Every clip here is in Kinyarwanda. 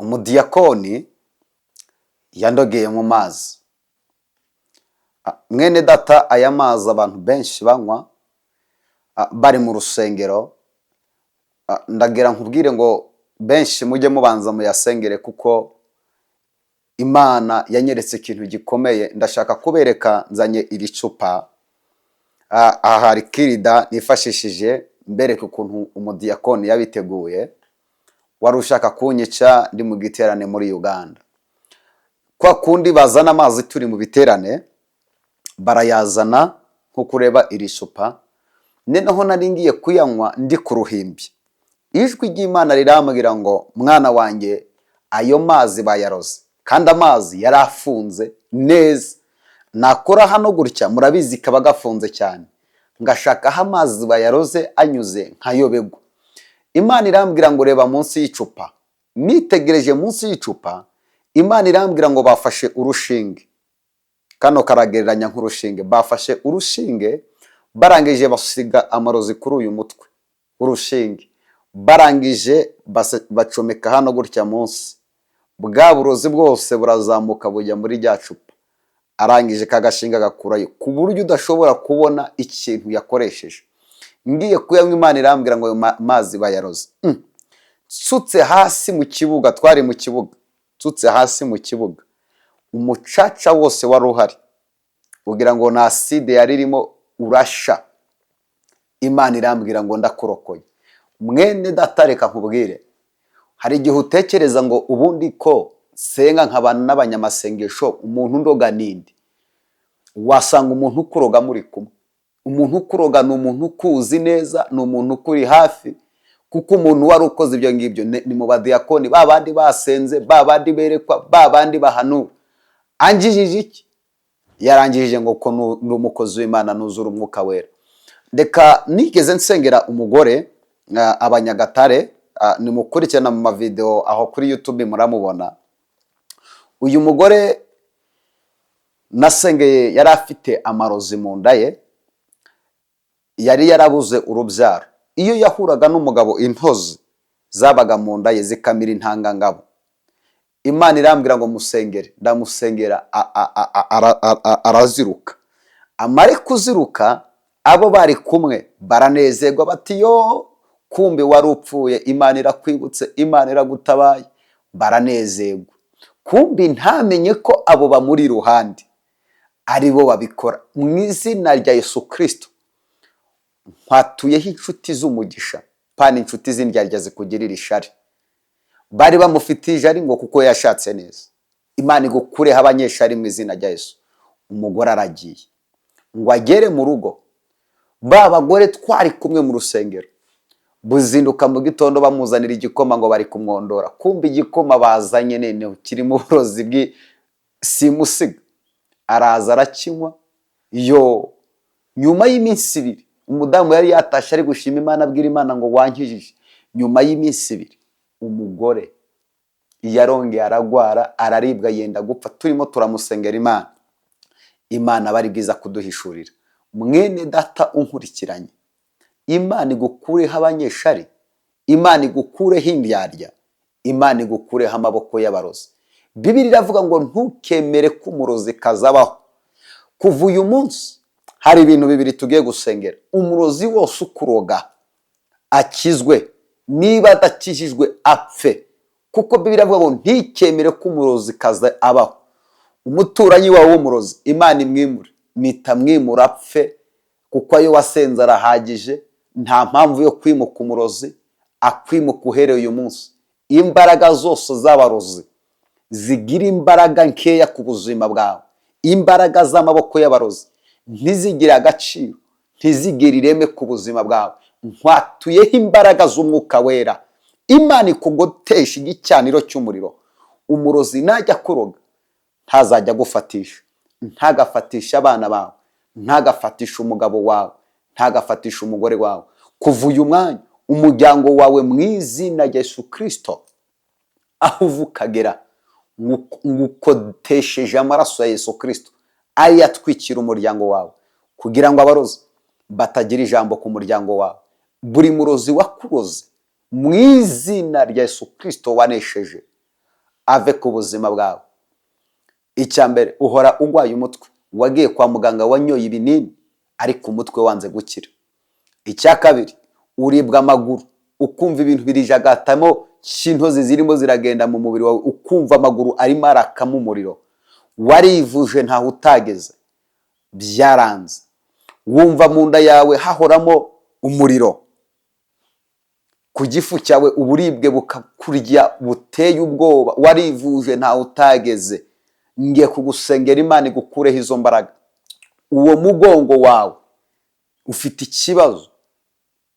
Umudiyakoni yandogeye mu mazi. Mwene data, aya mazi abantu benshi banywa bari mu rusengero, ndagira nkubwire ngo benshi mujye mubanza muyasengere, kuko Imana yanyeretse ikintu gikomeye. Ndashaka kubereka, nzanye iri cupa. Aha hari kirida nifashishije mbereka ukuntu umudiyakoni yabiteguye, wari ushaka kunyica ndi mu giterane muri Uganda. Kwa kundi bazana amazi turi mu biterane, barayazana nko kureba iri cupa. Noneho nari ngiye kuyanywa ndi ku ruhimbi, ijwi ry'Imana rirambwira ngo: "Mwana wanjye, ayo mazi bayaroze." Kandi amazi yari afunze neza, nakora hano gutya, murabizi kaba gafunze cyane, ngashaka aho amazi bayaroze anyuze nkayobegwa. Imana irambwira ngo: "Reba munsi y'icupa." Nitegereje munsi y'icupa, Imana irambwira ngo bafashe urushinge, kano karagereranya nk'urushinge, bafashe urushinge, barangije basiga amarozi kuri uyu mutwe w'urushinge, barangije bacomeka hano gutya munsi, bwa burozi bwose burazamuka bujya muri rya cupa. Arangije kagashinga agakurayo ku buryo udashobora kubona ikintu yakoresheje. Ngiye kuyanywa, Imana irambwira ngo ayo mazi bayaroze. Nsutse hasi mu kibuga, twari mu kibuga, nsutse hasi mu kibuga, umucaca wose wari uhari ugira ngo ni acide yari irimo urasha. Imana irambwira ngo ndakurokoye. Mwene data, reka nkubwire, hari igihe utekereza ngo ubundi ko nsenga nkabana n'abanyamasengesho, umuntu ndoga ninde? Wasanga umuntu ukuroga muri kumwe. Umuntu ukuroga ni umuntu ukuzi neza, ni umuntu ukuri hafi, kuko umuntu wari ukoze ibyo ngibyo ni mu badiyakoni, ba bandi basenze, ba bandi berekwa, ba bandi bahanura. Angijije iki? Yarangije ngo ko ni umukozi w'Imana nuzura Umwuka Wera. Reka nigeze nsengera umugore, abanyagatare, nimukurikirana mu mavideo aho kuri YouTube muramubona. Uyu mugore nasengeye yari afite amarozi mu nda ye, yari yarabuze urubyaro. Iyo yahuraga n'umugabo, intozi zabaga mu nda ye zikamira intangangabo. Imana irambwira ngo musengere, ndamusengera, araziruka. Amare kuziruka, abo bari kumwe baranezerwa bati: "Yo, kumbe wari upfuye, Imana irakwibutse, Imana iragutabaye." Baranezerwa, kumbi ntamenye ko abo bamuri iruhande ari bo babikora. Mu izina rya Yesu Kirisito, nkwatuyeho inshuti z'umugisha, pana inshuti z'indyarya zikugirira ishari. Bari bamufitiye ijari ngo kuko yashatse neza. Imana igukureho abanyeshari mu izina rya Yesu. Umugore aragiye ngo agere mu rugo, ba bagore twari kumwe mu rusengero buzinduka mu gitondo bamuzanira igikoma ngo bari kumwondora. Kumva igikoma bazanye noneho kirimo uburozi simusiga. Araza arakinywa. Yo, nyuma y'iminsi 2, umudamu yari yatashye ari gushima Imana, abwira Imana ngo wankijije. Nyuma y'iminsi 2 umugore yarongeye aragwara, araribwa, yenda gupfa. Turimo turamusengera Imana, Imana bari bwiza kuduhishurira. Mwene data unkurikiranye, Imana igukureho abanyeshari, Imana igukureho indyarya, Imana igukureho amaboko y'abarozi. Bibiri iravuga ngo ntukemere ko umurozi kazabaho. Kuva uyu munsi hari ibintu bibiri tugiye gusengera: umurozi wose ukuroga akizwe, niba adakijijwe apfe, kuko Bibiri iravuga ngo ntikemere ko umurozi kaza abaho. Umuturanyi wawe w'umurozi, Imana imwimure, nitamwimura apfe, kuko ayo wasenze arahagije. Nta mpamvu yo kwimuka umurozi akwimuka. Uhereye uyu munsi, imbaraga zose z'abarozi zigira imbaraga nkeya ku buzima bwawe, imbaraga z'amaboko y'abarozi ntizigire agaciro, ntizigire ireme ku buzima bwawe. Nkwatuyeho imbaraga z'Umwuka Wera, Imana ikugotesha igicaniro cy'umuriro. Umurozi najya kuroga ntazajya agufatisha, ntagafatishe abana bawe, ntagafatishe umugabo wawe, ntagafatishe umugore wawe. Kuva uyu mwanya, umuryango wawe, mu izina rya Yesu Kirisito, aho uva ukagera, ngukodesheje amaraso ya Yesu Kirisito ariyo atwikira umuryango wawe, kugira ngo abarozi batagira ijambo ku muryango wawe. Buri murozi wakuroze, mu izina rya Yesu Kirisito wanesheje. Ave ku buzima bwawe. Icya mbere, uhora urwaye umutwe, wagiye kwa muganga, wanyoye ibinini, ariko umutwe wanze gukira. Icya kabiri, uribwa amaguru, ukumva ibintu birijagatamo cy'intozi zirimo ziragenda mu mubiri wawe, ukumva amaguru arimo arakamo umuriro. Warivuje ntaho utageze, byaranze. Wumva mu nda yawe hahoramo umuriro, ku gifu cyawe uburibwe bukakurya buteye ubwoba. Warivuje ntawe utageze. Ngiye kugusengera, Imana igukureho izo mbaraga. Uwo mugongo wawe ufite ikibazo,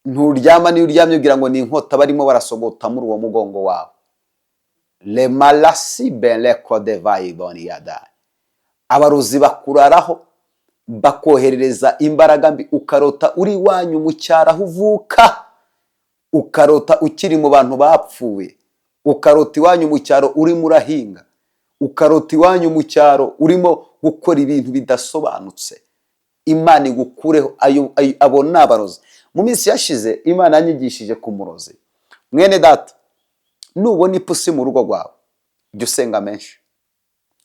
nturyama, niyo uryamye ugira ngo ni inkota barimo barasogota muri uwo mugongo wawe. Remarasi bereko devayiboniyada. Abarozi bakuraraho, bakoherereza imbaraga mbi, ukarota uri iwanyu mu cyaro aho uvuka, ukarota ukiri mu bantu bapfuye, ukarota iwanyu mu cyaro urimo urahinga, ukarota iwanyu mu cyaro urimo gukora ibintu bidasobanutse. Imana igukureho ayo. Abo ni abarozi. Mu minsi yashize Imana yanyigishije ku murozi. Mwene data, nubona ipusi mu rugo rwawe, jya usenga menshi,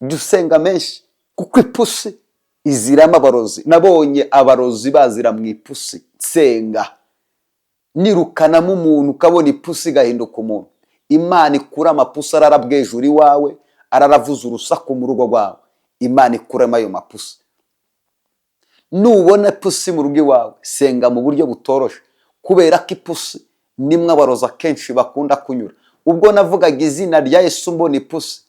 jya usenga menshi, kuko ipusi iziramo abarozi. Nabonye abarozi bazira mu ipusi. Nsenga nirukanamo umuntu, ukabona ipusi igahinduka umuntu. Imana ikura amapusi arara bwejuru iwawe, araravuza urusaku mu rugo rwawe. Imana ikuremo ayo mapusi. Nubona ipusi mu rugo iwawe, senga mu buryo butoroshe, kubera ko ipusi nimwe abarozi akenshi bakunda kunyura. Ubwo navugaga izina rya Yesu mbona ipusi,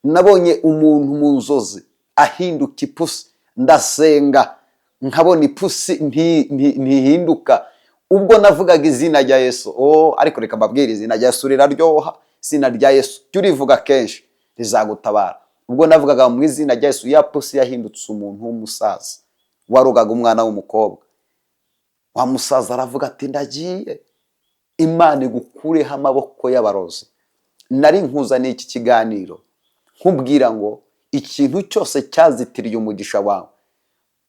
nabonye umuntu mu nzozi ahinduka ipusi. Ndasenga nkabona ipusi ntihinduka ubwo navugaga izina rya Yesu. Oh, ariko reka mbabwire, izina rya Yesu riraryoha. Izina rya Yesu jya urivuga kenshi, rizagutabara. Ubwo navugaga mu izina rya Yesu, ya pusi yahindutse umuntu w'umusaza warogaga umwana w'umukobwa. Wa musaza aravuga ati: "Ndagiye." Imana igukureho amaboko y'abarozi. Nari nkuzaniye iki kiganiro nkubwira ngo ikintu cyose cyazitiriye umugisha wawe,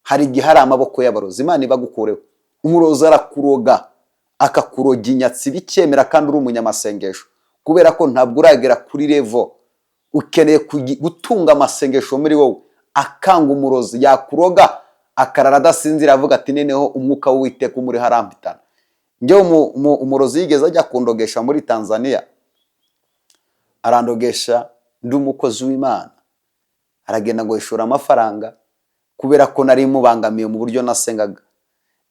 hari igihe hari amaboko y'abarozi. Imana ibagukureho. Umurozi arakuroga, akakuroga inyatsi bikemera, kandi uri umunyamasengesho, kubera ko ntabwo uragera kuri level. Ukeneye gutunga amasengesho muri wowe akanga umurozi. Yakuroga akarara adasinzira, avuga ati: "Noneho umwuka w'Uwiteka umuriho arampitana." Njyewe umurozi yigeze ajya kundogesha muri Tanzania, arandogesha ndi umukozi w'Imana. Aragenda ngo yishura amafaranga kubera ko nari mubangamiye mu buryo nasengaga.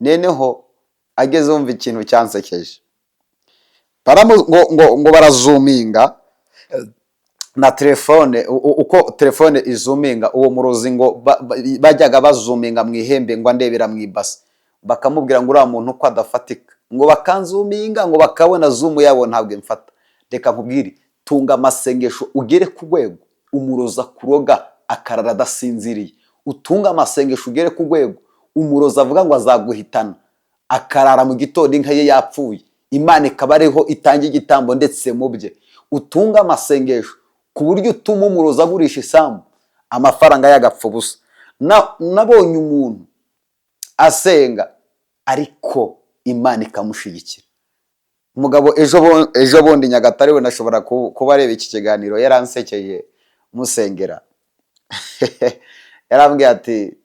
Noneho ageze, wumva ikintu cyansekeje, ngo barazuminga na telefone, uko telefone izuminga. Uwo murozi ngo bajyaga bazuminga mu ihembe, ngo andebera mu ibasi, bakamubwira ngo uriya muntu uko adafatika, ngo bakanzuminga, ngo bakabona zoom yabo ntabwo imfata. Reka nkubwire, tunga amasengesho ugere ku rwego umurozi akuroga akarara adasinziriye. Utunga amasengesho ugere ku rwego umurozi avuga ngo azaguhitana, akarara mu gitondo inka ye yapfuye, Imana ikaba ariho itanga igitambo ndetse mu bye. Utunga amasengesho ku buryo utuma umurozi agurisha isambu, amafaranga yagapfa ubusa. Nabonye umuntu asenga ariko Imana ikamushyigikira. Umugabo ejo bundi Nyagatare, we nashobora kuba areba iki kiganiro, yaransekeye musengera. Yarambwiye ati: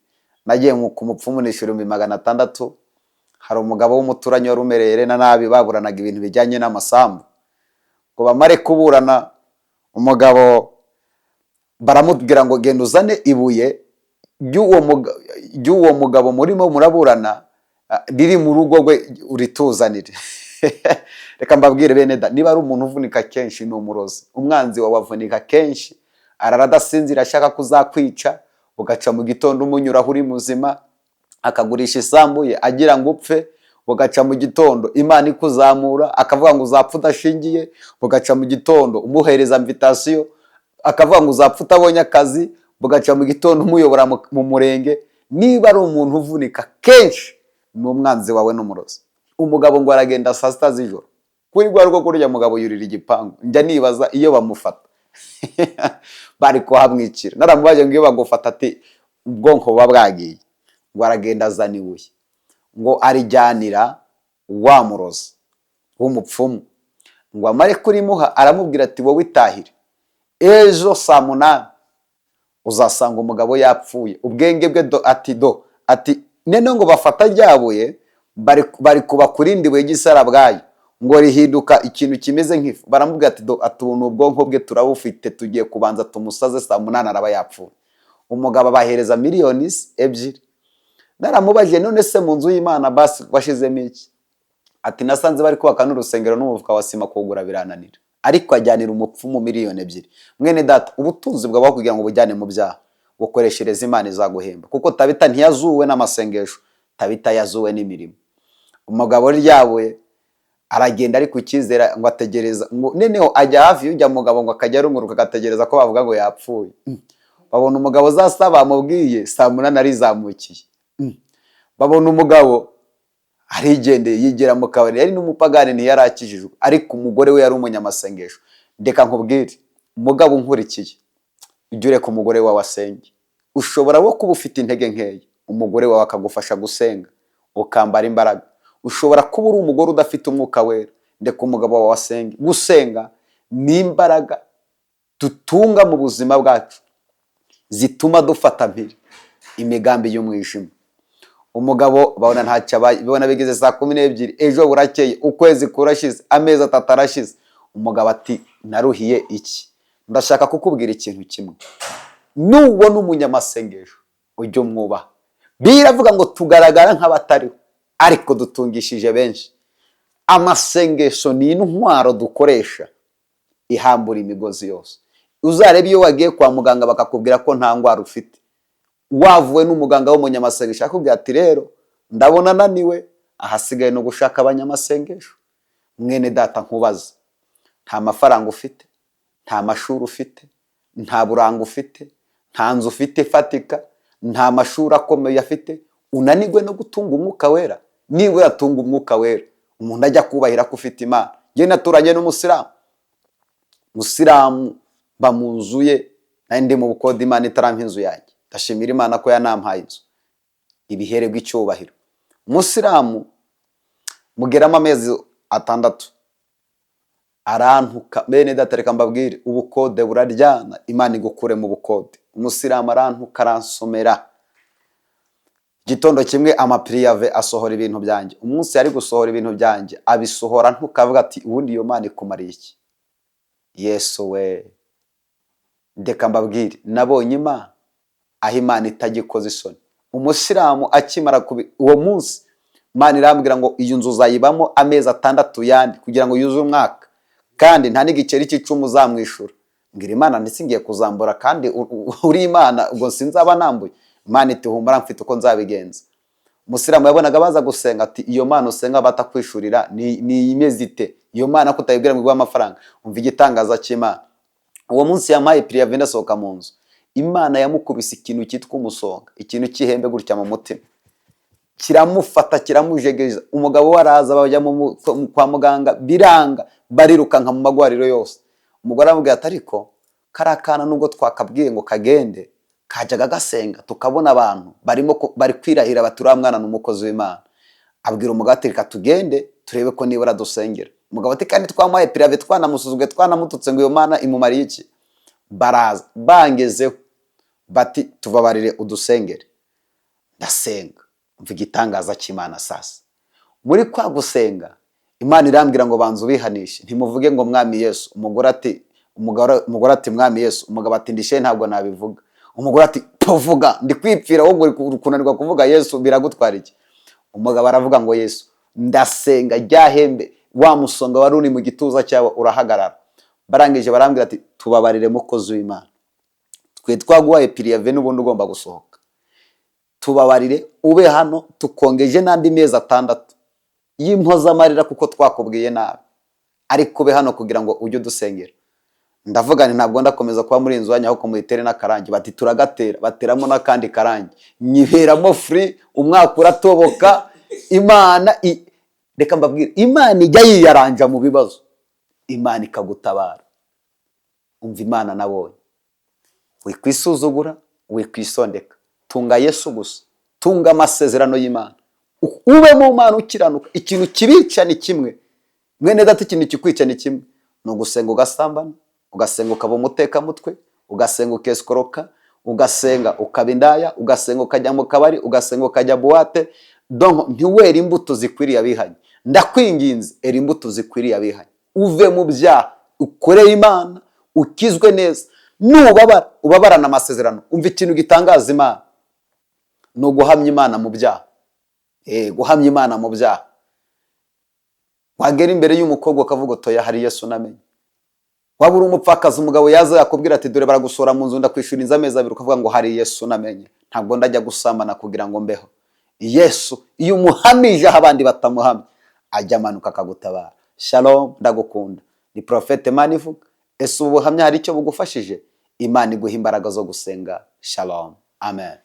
"Nagiye ku mupfumu nishyura 600,000. Hari umugabo w'umuturanyi wari umereye rena nabi, baburanaga ibintu bijyanye n'amasambu." Ngo bamare kuburana, umugabo baramubwira ngo: "Genda uzane ibuye ry'uwo mugabo murimo muraburana, riri mu rugo rwe, urituzanire." Reka mbabwire bene da, niba ari umuntu uvunika kenshi ni umurozi. Umwanzi wawe avunika kenshi, arara adasinzira ashaka kuzakwica, ugaca mu gitondo umunyuraho uri muzima, akagurisha isambu ye agira ngo upfe, bugaca mu gitondo Imana ikuzamura, akavuga ngo uzapfa udashingiye, bugaca mu gitondo umuhereza invitation, akavuga ngo uzapfa utabonye akazi, bugaca mu gitondo umuyobora mu murenge. Niba ari umuntu uvunika kenshi ni umwanzi wawe n'umurozi. Umugabo ngo aragenda saa 6 z'ijoro kuri rwa rugo kurya mugabo, yurira igipangu. Njya nibaza iyo bamufata bari kuhamwicira. Naramubaje ngo: "Iyo bagufata?" Ati: "Ubwonko buba bwagiye." Ngo aragenda azana ibuye, ngo arijyanira wa murozi w'umupfumu. Ngo amare kurimuha, aramubwira ati: "Wowe itahire." Ejo saa 8 uzasanga umugabo yapfuye, ubwenge bwe do ati do ati none ngo bafata ryabuye bari kuba kurindi buye ry'isarabwayi ngo rihinduka ikintu kimeze nk'ifu. Baramubwira ati do ati ubu ni ubwonko bwe turabufite, tugiye kubanza tumusaze, saa 8 araba yapfuye. Umugabo abahereza miliyoni 2. Naramubajije, none se mu nzu y'Imana basi washizemo iki? Ati nasanze bari kubaka n'urusengero n'umufuka wa sima kuwugura birananira. Ariko ajyanira umupfumu miliyoni 2. Mwene data, ubutunzi bwawe kugira ngo ubujyane mu byaha, bukoreshereza Imana izaguhemba, kuko Tabita ntiyazuwe n'amasengesho, Tabita yazuwe n'imirimo. Umugabo ryabuye aragenda, ariko icyizere ngo ategereza ngo noneho ajya hafi y'ujya mugabo, ngo akajya arunguruka agategereza ko bavuga ngo yapfuye. Babona umugabo za saa bamubwiye saa 8 arizamukiye. Babona umugabo arigendeye, yigira mu kabari. Yari n'umupagani, ntiyari akijijwe, ariko umugore we yari umunyamasengesho. Ndeka nkubwire, umugabo unkurikiye, ujye ureka umugore wawe asenge. Ushobora wo kuba ufite intege nkeya, umugore wawe akagufasha gusenga ukambara imbaraga. Ushobora kuba uri umugore udafite Umwuka Wera, ndeka umugabo wawe asenge. Gusenga ni imbaraga dutunga mu buzima bwacu zituma dufata mpiri imigambi y'umwijima. Umugabo babona ntacyo abaye, babona bigeze saa 12, ejo burakeye, ukwezi kurashize, amezi 3 arashize. Umugabo ati naruhiye iki? Ndashaka kukubwira ikintu kimwe: nubona umunyamasengesho ujye umwubaha. Biravuga ngo tugaragara nk'abatariho ariko dutungishije benshi. Amasengesho ni intwaro dukoresha ihambura imigozi yose. Uzarebe iyo wagiye kwa muganga bakakubwira ko nta ndwara ufite, wavuwe n'umuganga w'umunyamasengesho, akubwira ati rero ndabona ananiwe, ahasigaye ni ugushaka abanyamasengesho. Mwene data, nkubaze: nta mafaranga ufite, nta mashuri ufite, nta buranga ufite, nta nzu ufite ifatika, nta mashuri akomeye afite, unanirwe no gutunga Umwuka Wera? Niba uratunga Umwuka Wera, umuntu ajya kubahira ko ufite Imana. Njye naturanye n'umusilamu, musilamu mba mu nzu ye, nari ndi mu bukode Imana itarampa inzu yanjye. Ndashimira Imana ko yanampaye inzu, ibihererwa icyubahiro. Umusilamu mugeramo amezi 6 arantuka. Bene data, reka mbabwire, ubukode buraryana. Imana igukure mu bukode. Umusilamu arantuka, aransomera. Igitondo kimwe ama préavis, asohora ibintu byanjye. Umunsi yari gusohora ibintu byanjye, abisohora ntukavuga ati ubundi iyo Mana ikumariye iki? Yesu we! Ndeka mbabwire, nabonye Imana aho Imana itajya isoni. Umusilamu akimara kubi uwo munsi, Imana irambwira ngo iyi nzu uzayibamo amezi 6 yandi kugira ngo yuzuze umwaka, kandi nta n'igiceri cy'icumi uzamwishyura. Mbwira Imana ndetse ngiye kuzambura kandi uri Imana, ubwo sinzaba nambuye. Imana iti humura, mfite uko nzabigenza. Umusilamu yabonaga baza gusenga ati iyo Mana usenga batakwishurira ni imeze ite? Iyo Mana ko utayibwira ngo iguhe amafaranga? Umva igitangaza cy'Imana: uwo munsi yampaye préavis, ndasohoka mu nzu. Imana yamukubise ikintu cyitwa umusonga, ikintu cy'ihembe gutya mu mutima, kiramufata, kiramujegeza. Umugabo we araza, bajya kwa muganga biranga, barirukanka mu magwariro yose. Umugore aramubwira ati ariko kariya kana nubwo twakabwiye ngo kagende, kajyaga gasenga, tukabona abantu barimo bari kwirahira bati uriya mwana ni umukozi w'Imana. Abwira umugabo ati reka tugende turebe ko nibura dusengera. Umugabo ati kandi twamuhaye préavis, twanamusuzuguye, twanamututse ngo iyo Mana imumariye iki? Baraza bangezeho bati tubabarire udusengere. Ndasenga. Mva igitangaza cy'Imana sasa: muri kwa gusenga, Imana irambwira ngo banza ubihanishe, ntimuvuge ngo Mwami Yesu. Umugore ati Mwami Yesu. Umugabo ati ndishe, ntabwo nabivuga. Umugore ati tuvuga, ndi kwipfira, wowe uri kunanirwa kuvuga Yesu, biragutwara iki? Umugabo aravuga ngo Yesu. Ndasenga, ryahembe, wa musonga wari uri mu gituza cyawe urahagarara. Barangije barambwira ati tubabarire mukozi w'Imana, twe twaguhaye préavis n'ubundi ugomba gusohoka, tubabarire ube hano tukongeje n'andi mezi 6 y'impozamarira kuko twakubwiye nabi, ariko ube hano kugira ngo ujye udusengera. Ndavuga nti ntabwo ndakomeza kuba muri iyi nzu yanyu, ahubwo muyitere n'akarangi. Bati turagatera. Bateramo n'akandi karangi, nyiberamo free. Umwaka uratoboka. Imana reka mbabwire, Imana ijya yiyaranja mu bibazo, Imana ikagutabara. Umva Imana nabonye: wikwisuzugura, wikwisondeka, tunga Yesu gusa, tunga amasezerano y'Imana, ube mu Mana ukiranuka. Ikintu kibica ni kimwe, mwene data, ikintu kikwica ni kimwe, ni ugusenga ugasambana. Ugasenga ukaba umutekamutwe, ugasenga ukesikoroka, ugasenga ukaba indaya, ugasenga ukajya mu kabari, ugasenga ukajya boîte. Donc ntiwere imbuto zikwiriye abihanye. Ndakwinginze, era imbuto zikwiriye abihanye, uve mu byaha, ukorere Imana, ukizwe neza. Nubabara, ubabarana amasezerano. Umva, ikintu gitangaza Imana ni uguhamya Imana mu byaha. Guhamya Imana mu byaha, wagera imbere y'umukobwa ukavuga utoya, hari Yesu namenye. Waba uri umupfakazi, umugabo yaza yakubwira ati: "Dore baragusora mu nzu, ndakwishyura inzu amezi 2," ukavuga ngo: "Hari Yesu namenye, ntabwo ndajya gusambana kugira ngo mbeho." Yesu iyo umuhamije aho abandi batamuhamye, ajya amanuka akagutabara. Shalom, ndagukunda. Ni Prophète Manivuga. Ese ubu buhamya hari icyo bugufashije? Imana iguha imbaraga zo gusenga. Shalom, amen.